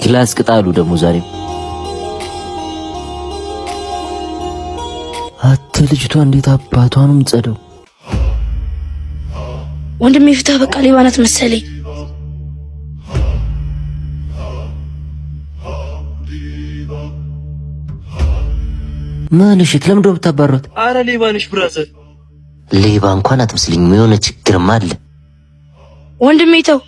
Class ቅጣሉ ደግሞ ዛሬም። አተ ልጅቷ እንዴት አባቷ ነው የምትጸደው? ወንድሜ ፍታ፣ በቃ ሌባ ናት መሰለኝ። ምን እሺ፣ ለምንድን ነው የምታባሯት? አረ ሌባ ነሽ brother። ሌባ እንኳን አትመስለኝም። የሆነ ችግርማ አለ። ወንድሜ ተው።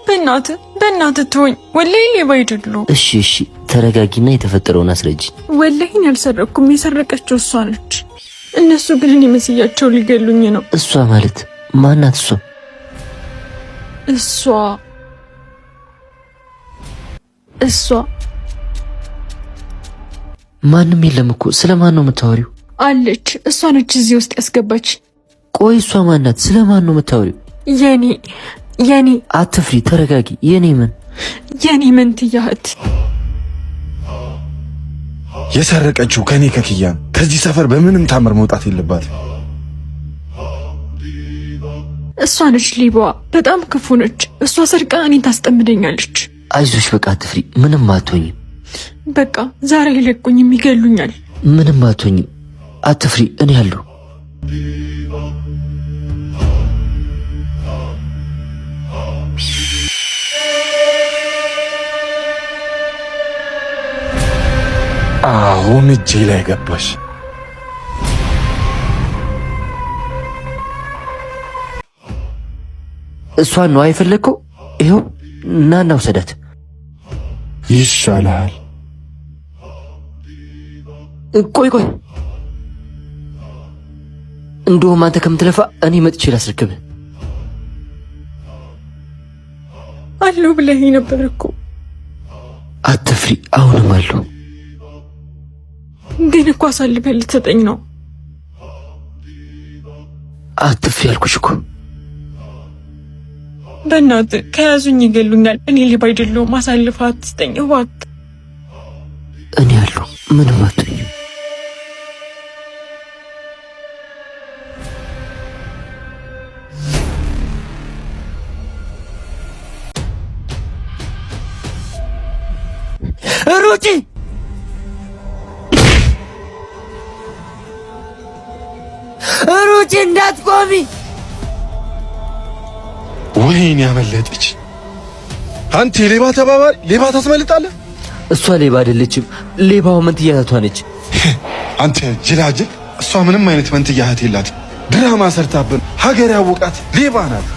በእናትህ በእናትህ ተወኝ፣ ወላሂ ሌባ አይደለሁም። እሺ እሺ፣ ተረጋጊና የተፈጠረውን አስረጂ። ወላሂን ያልሰረኩም፣ የሰረቀችው እሷ ነች። እነሱ ግን እኔ መስያቸው ሊገሉኝ ነው። እሷ ማለት ማናት? እሷ እሷ እሷ ማንም የለም እኮ። ስለማን ነው የምታወሪው? አለች። እሷ ነች እዚህ ውስጥ ያስገባች። ቆይ እሷ ማናት? ስለማን ነው የምታወሪው? የኔ የኔ አትፍሪ፣ ተረጋጊ። የኔ ምን? የኔ መንትያ እህት። የሰረቀችው ከኔ ከክያ ነው። ከዚህ ሰፈር በምንም ታምር መውጣት የለባትም። እሷ ነች ሌባዋ። በጣም ክፉ ነች። እሷ ሰርቃ እኔን ታስጠምደኛለች። አይዞሽ፣ በቃ አትፍሪ፣ ምንም አትሆኝም። በቃ ዛሬ አይለቁኝም፣ ይገሉኛል። ምንም አትሆኝም፣ አትፍሪ፣ እኔ አለሁ። አሁን እጄ ላይ ገባሽ። እሷን ነው አይፈለግከው? ይኸው ና እና ውሰዳት። ይሻልሃል። ቆይ ቆይ፣ እንደውም አንተ ከምትለፋ እኔ መጥቼ ላስረክብህ። አለሁ ብለኸኝ ነበር እኮ። አትፍሪ፣ አሁንም አለሁ። ግን እኮ አሳልፈህ ልትሰጠኝ ነው። አትፍሪ አልኩሽ እኮ። በእናትህ ከያዙኝ ይገሉኛል። እኔ ሌባ አይደለሁም። አሳልፈህ አትስጠኝ እባክህ። እኔ አለሁ፣ ምንም አትሆኝም። ሩጪ! ሩጪ፣ እንዳትቆሚ! ወይኔ ያመለጠች! አንተ የሌባ ተባባሪ፣ ሌባ ታስመልጣለህ። እሷ ሌባ አይደለችም። ሌባው መንትያ እህቷ ነች። አንተ ጅላጅል! እሷ ምንም አይነት መንትያ እህት የላትም። ድራማ ሰርታብን ሀገር ያወቃት ሌባ ናት።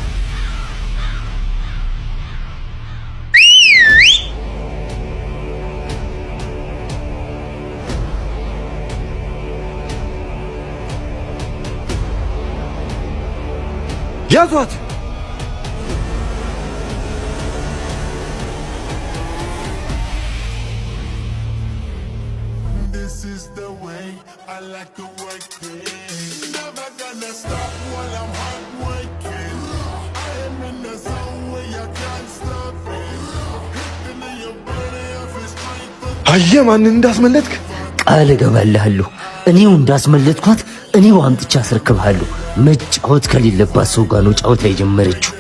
ያዟት! This is the way I like to work it. Never gonna stop while I'm hard working. I am in the zone where you can't stop it. Hitting in your body if it's straight for አየህ ማንን እንዳስመለጥክ? ቃል እገባልሃለሁ፣ እኔው እንዳስመለጥኳት እኔው አምጥቼ አስረክብሃለሁ። መጫወት ከሌለባት ሰው ጋር ነው ጫወታ የጀመረችው።